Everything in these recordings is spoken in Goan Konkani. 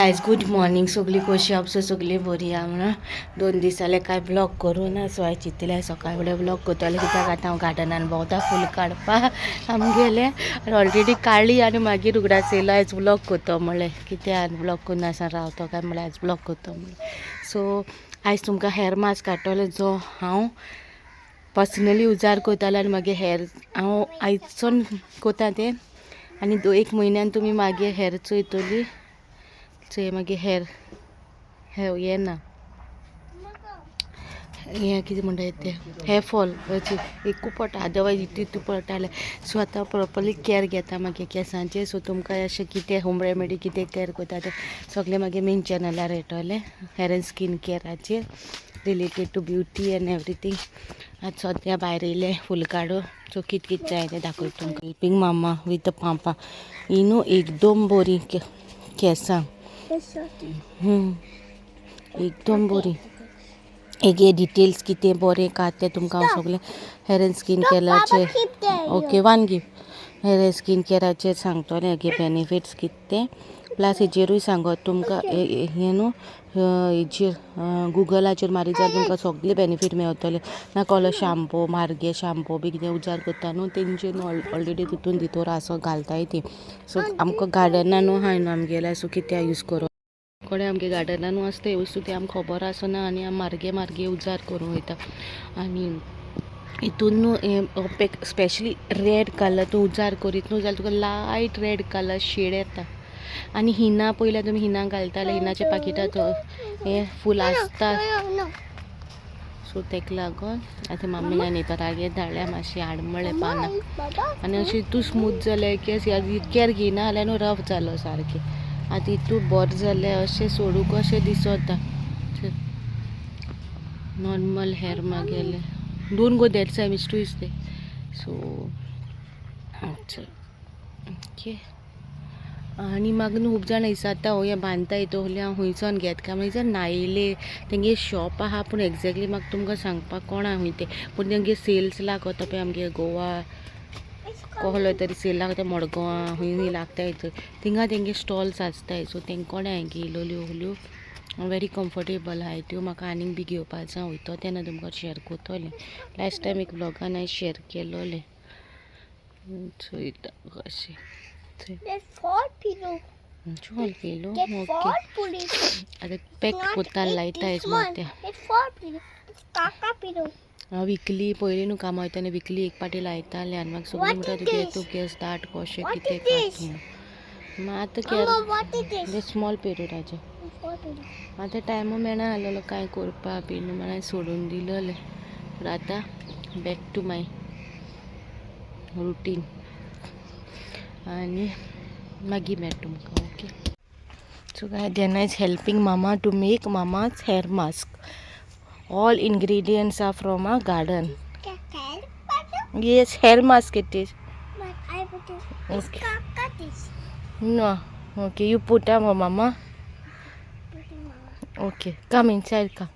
गायज गुड मॉर्निंग सगळी कशी आपसो सगळी बरी आहा म्हणून 2 दीस जाले काय ब्लॉग करूं ना. सो हांवें चिंतलें सकाळ फुडें ब्लॉग करतलें कित्याक आतां हांव गार्डनान भोंवता फूल काडपाक आमगेलें आनी ऑलरेडी काडली आनी मागीर उगडास येयलो आयज ब्लॉग करतो म्हणलें. कित्याक ब्लॉग करून आसा रावतो काय म्हणल्यार आयज ब्लॉग करतो म्हणलें. सो आयज तुमकां हेअर मास्क काडटलें जो हांव पर्सनली उजार करतालें आनी मागीर हेअर हांव आयजसून करता तें आनी 1 म्हयन्यान तुमी मागीर हेअर चोयतली. चोय मागीर हेअर हें ना हें कितें म्हणटा तें हेअर फॉल एकू पडटा, अदरवायज इतू इतू पडटालें. सो आतां प्रोपरली कॅर घेता मागीर केंसांचेर. सो तुमकां अशें कितें होम रेमेडी कितें कॅर करता तें सगळें मागीर मेन चॅनलार येतलें हेअर एंड स्कीन कॅराचेर related to beauty and everything. आतां सद्या भायर येयलें फूल काडूं. सो कित कित जाय तें दाखयता तुमकां. हेल्पींग मामा विथ पापा ही न्हू एकदम बरी केंसां एकदम बरी. एक हे डिटेल्स कितें बरें का तें तुमकां हांव सगळें हेअर एंड स्कीन कॅराचेर okay one give hair and skin कॅराचेर सांगतलें हेगे बेनिफिट्स कितें तें. प्लस हेजेरूय सांगत तुमकां हें न्हू हेजेर गुगलाचेर मारीत जाल्यार तुमकां सगळे बेनिफीट मेवतले. ना कहलो शाम्पू मार्गे शाम्पू बी कितें उजार करता न्हू तेंचे न्हू ऑलरेडी तितून भितर आसा घालताय ती. सो आमकां गार्डना न्हू आहाय न्हू आमगेलें. सो कित्याक यूज करूं कोणे आमगे गार्डना न्हू आसता ह्यो वस्तू ती आमकां खबर आसना आनी आमी मार्गे मार्गे उजार करूं वयता. आनी हितून न्हू हें स्पेशली रेड कलर तूं उजार करीत न्हू जाल्यार तुका लायट रेड कलर शेड येता. आनी हिना पयल्यार तुमी हिना घालता जाल्यार हिनाच्या पाकिटांत हें फूल आसता. सो तेका लागून आतां मम्मीन आनी परागे धाडल्या मातशी हाड म्हणलें पानां. आनी अशें तूं स्मूथ जालें की केअर घेयना जाल्यार न्हू रफ जालो सारकें. आतां हितून बरें जालें अशें सोडूंक अशें दिसता. नॉर्मल हेअर मागेलें don't go that side Miss is they. So अच्छा ओके. आनी मागीर न्हू खूब जाणां विचारता हो हें बांदता येतोली हांव खुंयच्यान घेत काय म्हणल्यार नायले तेंगे शॉप आहा पूण एग्जॅक्टली म्हाका तुमकां सांगपाक कोण आहा खूंय तें. पूण तेंगे सेल्स लागता पळय आमगे गोवा कहलो तरी सेल लागता मडगांवां खूंय खूंय लागता थंय थिंगा तेंगे स्टॉल्स आसताय. सो तेंक कोणें हांवें घेयलोल्यो ओल्यो वेरी कम्फर्टेबल आहाय त्यो. म्हाका आनीक बी घेवपा जाय वयतो तेन्ना तुमकां शेअर करतलें. लास्ट टायम एक ब्लॉगान हांवें शेअर केलोलें. चोयता कशें. Small pillow. Okay आतां पॅक कोत्ता लायता हेच मात्या. हांव विकली पयलीं न्हू कामां वयता विकली एक पाटी लायतालें आनी म्हाका सगळीं म्हणटा तुगे तूं केंस दाट कशें कितें कात म्हणून. आतां केअर स्मॉल पेरू राजा आतां टायमू मेळना आसलेलो कांय करपा बीन म्हणून सोडून दिलेलें. पूण आतां बॅक टू my routine आनी मागीर मेळटा तुमकां. Okay so guys Dena is helping mama to make mama's hair mask. All ingredients are from our garden. Yes, hair mask it is. Okay. No, okay, you put on for mama. Okay, come inside, come.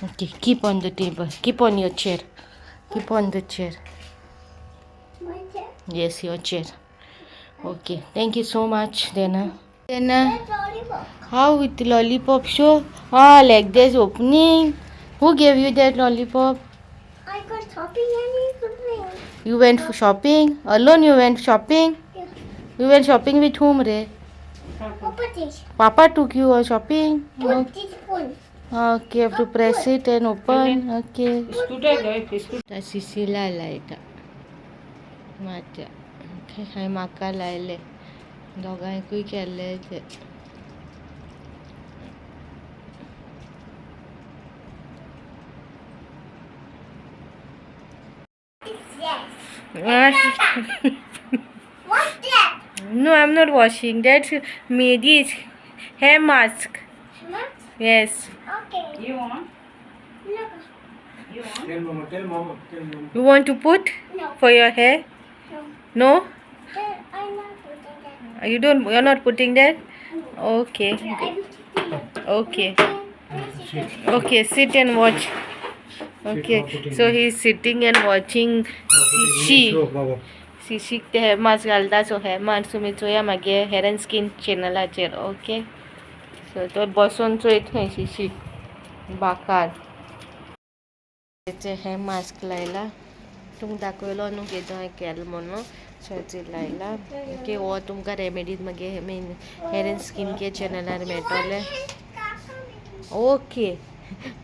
Okay, keep on the table. Keep on your chair. Keep on the chair. My chair? Yes, your chair. Okay, thank you so much, Dena. Dena, how with the lollipop show? Ah, like this opening. Who gave you that lollipop? I got shopping and something. You went for shopping? Alone you went shopping? Yeah. You went shopping with whom, Re? Papa did. Papa took you on shopping? Put this phone. Okay, have to press it and open. Okay. Sisila लायता मात्या हांवें म्हाका लायलें दोगांयकूय केल्लें तें. What's that? No, I'm not washing. That's Medi's hair mask. Yes. Okay. You want? No. You want? Tell mama, tell mama, tell mama. You want to put No. for your hair? No. No? I'm not putting that. You don't. You're not putting that? Okay. I'm Okay. sitting. Okay. Sit and watch. Okay, so he is sitting and watching Shishi. बाबा. शिशीक ते हेर मास्क घालता. सो हेर मास्क तुमी चोया मागीर हेर एंड स्कीन चॅनलाचेर. ओके, सो तो बसोन चोयत खंय शिशी बाकार. तेचे हे मास्क लायला, तुमकां दाखयलो न्हू केदो हांवें केलो म्हणून. सो हेचेर लायला. ओके, हो तुमकां रेमेडीज मागीर मेन हेर एंड स्कीन केअर चॅनलार मेळटले. ओके,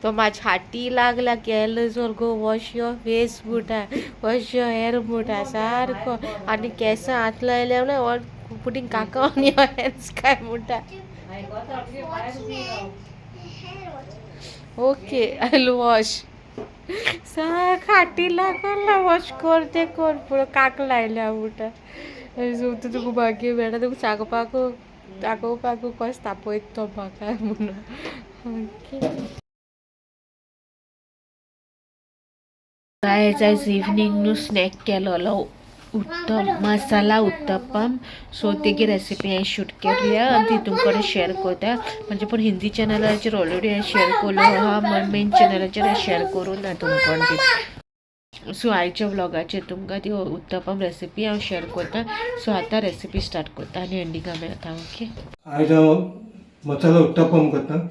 तो माझ्या हाती लागला केलो सारको. वॉश your face म्हणटा, वॉश your hair म्हणटा सारको. आनी केंसां हात लायल्या ना, or putting Kaka on your hands काय म्हणटा. Okay, I will wash. खाटी लागला, वॉश कर ते कर, पुरो काक लायल्या म्हणटा. सो तुका मागीर मेळटा, तुका सांगपाक दाखोवपाक कशें तापयत तो म्हाका म्हणून. ओके गायज, आयज इवनींग न्हू स्नॅक केलोलो उत्तम मसाला उत्तपम. सो तेगी रेसिपी हांवें शूट केल्या आनी ती तुमकां शेअर करता. म्हणजे पूण हिंदी चॅनलाचेर ऑलरेडी हांवें शेअर केलो आहा, मेन चॅनलाचेर हांवें शेअर करूं ना तुमकां ती. सो आयच्या व्लॉगाचेर तुमकां ती उत्तपम रेसिपी हांव शेअर करता. सो आतां रेसिपी स्टार्ट करता आनी एंडिंगा मेळटा. ओके. आयज हांव मसाला उत्तपम करता.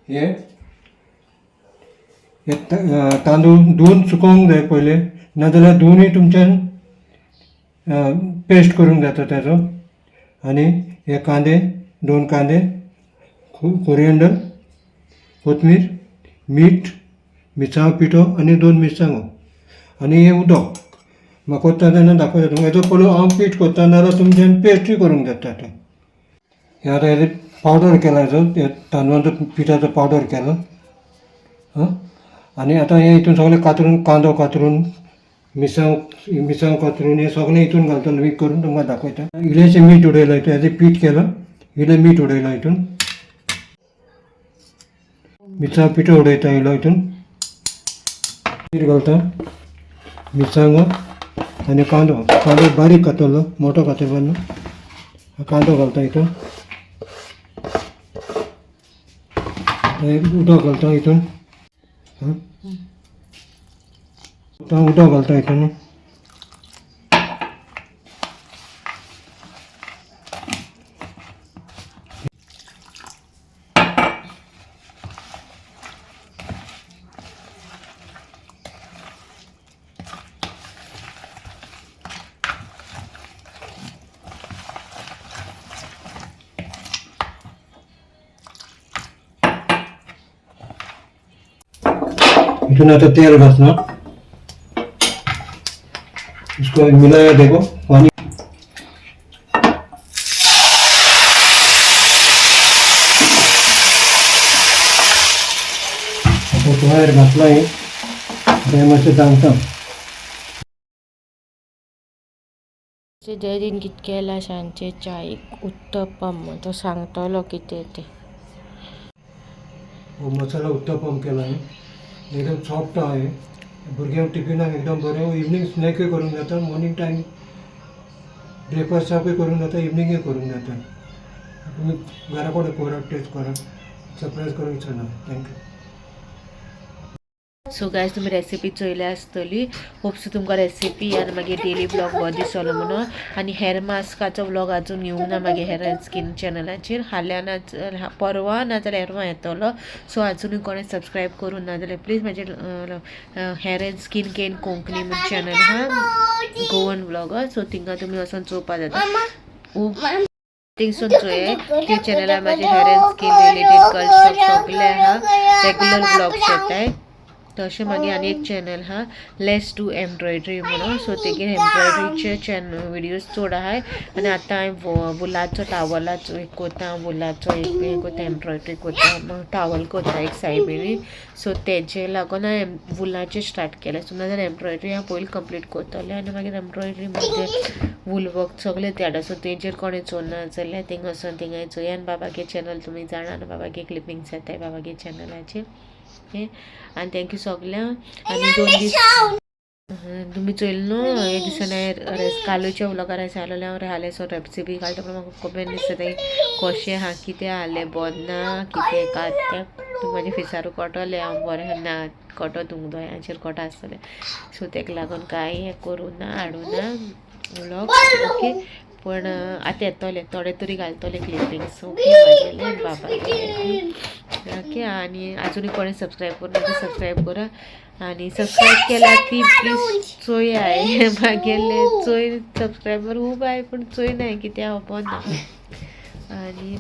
हे हे तांदूळ धुवन सुकोवंक जाय पयले, नाजाल्यार धुवनूय तुमच्यान पेस्ट करूंक जाता ताजो. आनी हे कांदे, दोन कांदे, कोरियंडर, कोथमीर, मीठ, मिरसांग पिठो आनी दोन मिरसांगो आनी हें उदक. म्हाका कोत्ता तेन्ना दाखयता तुमकां. हेजो पयलो हांव पीठ कोत्ता, नाजाल्यार तुमच्यान पेस्टूय करूंक जाता तें. हें आतां हेजें पावडर केला, हेजो हे तांदळाचो पिठाचो पावडर केला. हां, आनी आतां हें हितून सगळें कातरून, कांदो कातरून, मिरसांग मिरसांग कातरून, हें सगळें हितून घालतलो. मिक्स करून तुमकां दाखयता. इल्लेंशें मीठ उडयलां हितून. हेजें पीठ केलां, इल्लें मीठ उडयलां हितून. मिरसांग पिठो उडयता इल्लो हितून. मीठ घालता, मिरसांगो आनी कांदो. कांदो बारीक कातरलो, मोटो कातरलो न्हू. कांदो घालता हितून. उदक घालता हितून. आं, आतां उदक घालता हितून. हितून आता तेल घातलं. इसको मिलाया, देखो पानी. आता भायर घातला हे, ते मातशें सांगता. डॅडीन कितें केलां सांजचे च्यायेक उत्तपम, तो सांगतलो कितें तें. हो मसाला उत्तपम केला आहे, एकदम सॉफ्ट आहे. भुरग्यांक टिफिनाक एकदम बरें. इवनींग स्नॅकूय करूंक जाता, मॉर्निंग टायम ब्रेकफास्टाकूय करूंक जाता, इवनिंगूय करूंक जाता. तुमी घरा कडेन करात, टेस्ट करात, सरप्रायज करूंक विसरना. Thank you. So guys, तुमी रेसिपी चोयल्या आसतली. होप सो तुमकां रेसिपी आनी मागीर डेली व्लॉग बरो दिसलो म्हणून. आनी हेर मास्काचो व्लॉग अजून येवंक ना मागीर हेर स्कीन चॅनलाचेर. फाल्यां ना परवां नाजाल्यार एरवां येतलो. सो अजुनूय कोणें सबस्क्रायब करूं ना जाल्यार प्लीज म्हाजें हेर एंड स्कीन केअर कोंकणी म्हूण चॅनल आहा, गोवन व्लॉगर. सो थिंगा तुमी वचोन चोवपा जाता. थिंगसून चोय, ते चॅनलार म्हाजे hair and skin related girls सगळे आहा, रेगुलर व्लॉग्स येताय. तशें मागीर आनी एक चॅनल आहा, लेस टू एम्ब्रॉयडरी म्हणून. सो तेगेर एम्ब्रॉयडरीचे चॅनल विडियोज चड आहाय. आनी आतां हांवें वुलाचो टावलाचो एक कोत्ता, वुलाचो एक हें कोत्ता, एम्ब्रॉयडरी कोत्ता, टावल कोत्ता एक सायबिणी. सो तेजे लागून हांवें वुलाचें स्टार्ट केलें. सो नाजाल्यार एम्ब्रॉयडरी हांव पयलीं कंप्लीट करतलें आनी मागीर एम्ब्रॉयडरी म्हणजे वूल वर्क सगळें तें. सो तेजेर कोणें चोवना जाल्यार थिंगा वचोन थिंगाय चोया. आनी बाबागे चॅनल तुमी जाणा न्हू, बाबागे क्लिपींग्स येताय बाबागे चॅनलाचेर. ओके, आनी thank you सगल्यांक. आनी 2 दीस तुमी चोयलें न्हू, हे दिसांनी हांवें कालूच्या व्लॉगार हांवें सांगलेलें हांव हालें. सो रेसिपी घालता, पूण म्हाका कमेंट दिसता कशें आहा, कितें आहलें, बरें ना, कितें कात तें. तूं म्हाज्या फेसारू कोटोलें हांव बरें ना कोटो तुमकां दोळ्यांचेर कोटो आसतलें. सो तेका लागून कांय हें करूं ना, हाडूं ना व्लॉग. ओके, पण आतां येतोले थोडे तरी घालतले क्लिपींग्स. ओके म्हागेले बाबा. ओके, आनी आजुनूय कोणें सबस्क्रायब करूं ना सबस्क्रायब करा आनी सबस्क्रायब केला ती प्लीज चोयाय मागेले चोय. सबस्क्रायबर खूब आहाय पूण चोय नाय कित्याक खबर ना. आनी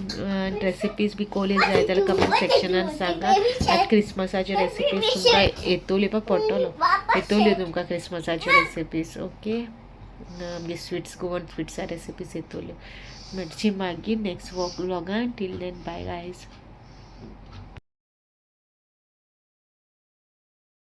रेसिपीज बी कोले जाय जाल्यार कमेंट सेक्शनान सांगा. आतां क्रिसमसाच्यो रेसिपीज तुमकां येतोल्यो पळय, पडटलो येतोल्यो तुमकां क्रिसमसाच्यो रेसिपीज. ओके, आमगे स्विट्स, गोवन स्विट्सा रेसिपीज येतोल्यो. मेळची मागीर next व्लॉगान. Till then, bye guys.